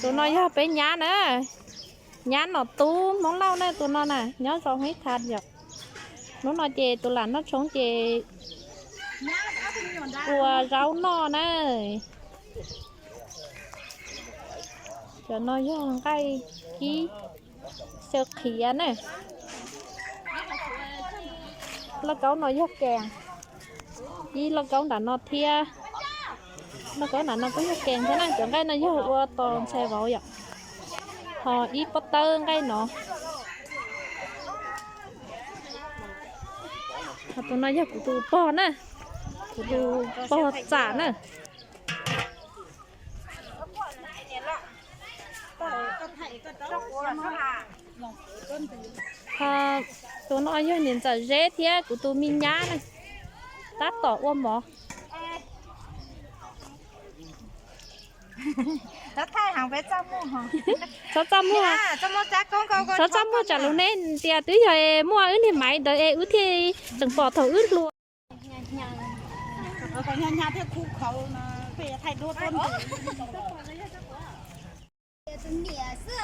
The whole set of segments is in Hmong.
Tus no yog peb nyab na, nyab Nom Tub Hmoob Lauj na, tus no na nyob zos Hmoob Ib Thas yom. Hnub no ces tus lam noj tshoob ces ua zaub noj na. Cov no yog nqaij kib xyaw qhiav na. Lauj kaub no yog kees, ib lauj kaub nram no thiab. Lauj kaub nram no kuj yog kees thiab na. Cov nqaij no yog ua tos ntxhais vauv yom. Ho ib pob tawb nqaij no. Ho tus no yog kuv tus pog na, kuv tus pog txam na. Ho tus no yog niam ntxawm Zeb thiab kuv tus me nyab na, tab tom ua mov. Txhob txaj muag, txhob txaj muag tsam lus neb tias twb yog muaj wb niag maiv ntawd es wb thiaj tseem pom thaum wb hluas. Tus niam xwb,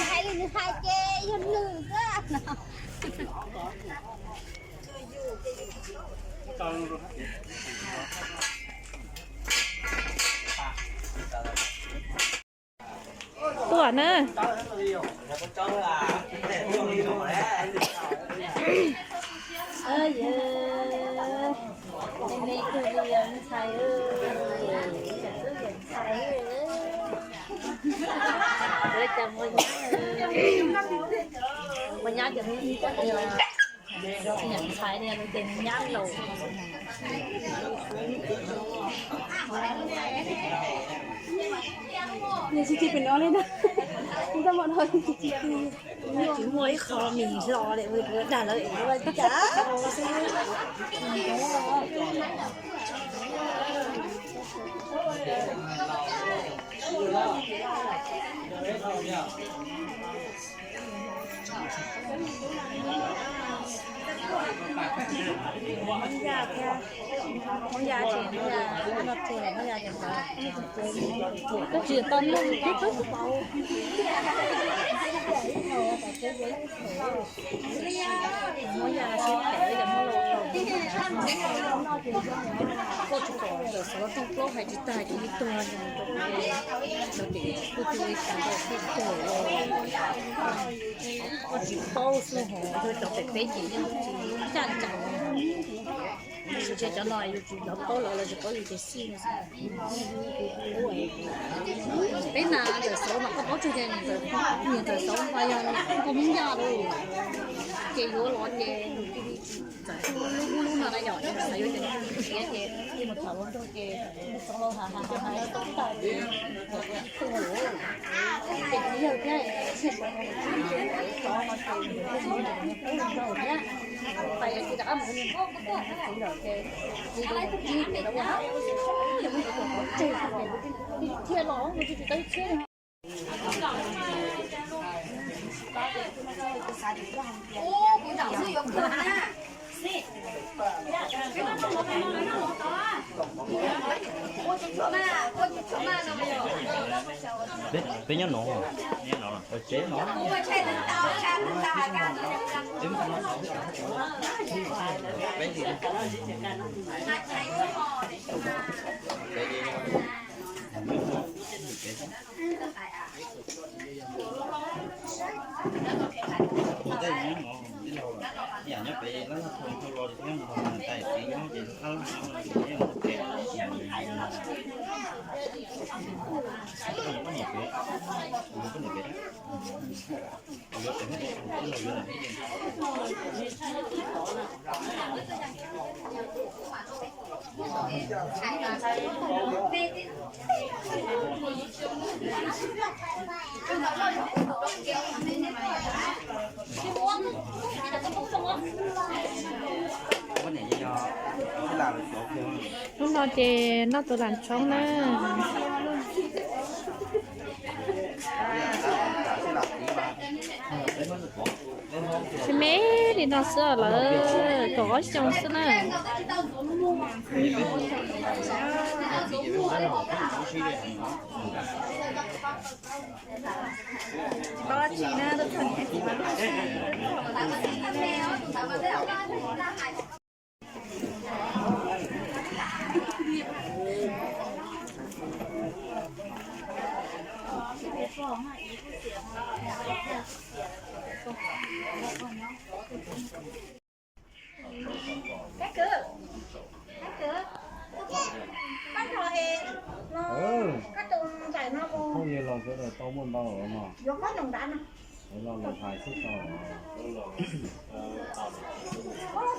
hais li nws hais ces yog nws xwb. Tuaj na. Ua nyab ces ntxhais niag ces nyab laus. Nws tsis tig pem no li na. Tsis muaj ib qho mis hlo li, dag lawv ev ua cas. Koj tsis tau nug koj tub. Muab yaj siab phem, yog muab lauj kaub. Koj tsis pom ntawm xov tooj plaub hais tsis tag ces ib tug rau kuv, rau kuv tus ib tug rau kuv tuag. Koj tsis paub xwb hos, yog cov pem peb ces yeej tsis ncaj ncees. Tab sis tseg cov no yus tsis paub lawv, lawv tsis paub yus ces xij no xwb. Peb na ntawm xauv mas koj paub tseg ces niam ntxawm xauv mas yog nkauj Hmoob Yaj lawm. Ces yuav los ces nws cia li tsis txawm lub lub lub no na yom, xav yuav ces nws cia li mus tham ua nrog ces xauv laus has has has tau tas ces ib tug lawm. Ces txiv yawg thiab xauv no ces nws thiaj mus nrog thiab. Pais yog tsis rov qab mus nrog txiv lawm ces txiv tus mus kib ces lawv ua hab, ces muab yuav tus qhov tseg ces thiaj los mus tsis tau ib txhiab li. Peb nyob no, tsev no. Hnub no ces noj tus lam tshoob na. Tsis me li no xwb lawm, kaum ob xyoo xwb na. Kab kwv, kab kwv, koj nrog es no, koj tus ntxawm no mus. Yuav koj nraum nrad no. Ua los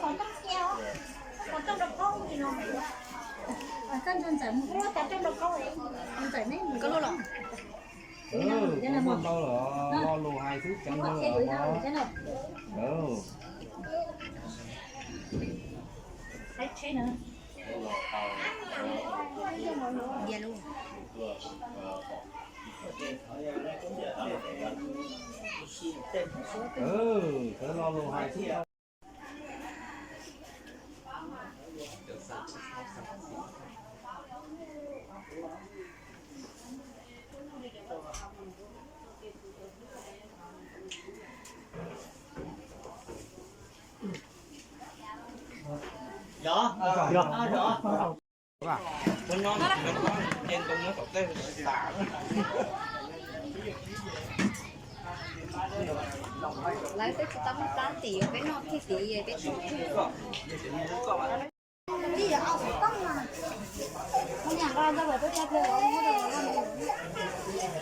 tau toj cia, tau toj rau qhov no. Koj nrog ntxawm mus, ua los tau toj rau qhov ntxawm ne. Koj los. Muaj ntau lawm, lo lus hais xwb ceev lawm. Sawv lo lus hais xwb. Lawv twb tsis tau muaj plab tim, peb noj kiag tim, peb noj kiag.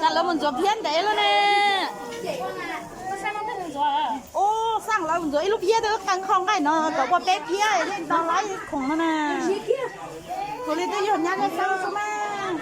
Cas lawv mus ntxuav phiab ntev lawm ne. Ub, xaj lawv mus ntxuav ib lub phiab twb qee kho nqaij no kom ua peb phiab, yeej tau laib khoom no na. Kuv li twb yog nyab nej xaj xwb mas.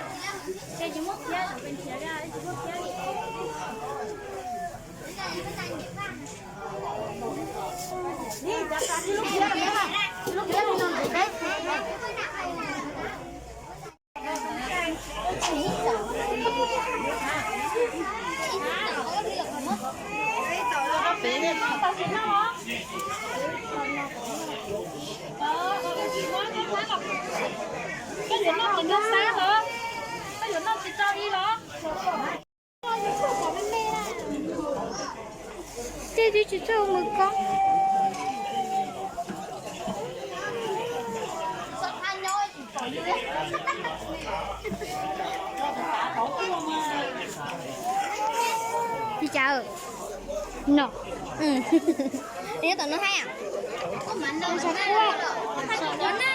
Koj yuav noj ces noj xab los, koj yuav noj ces tso ib los. Tej twb tsis txawj mus koob. Li cas? No. Nyob tom no hais. Nyob tom na. Tsuav kom ne.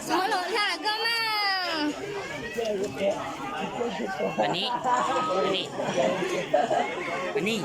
Muab los hla koj mas. Ani, ani, ani.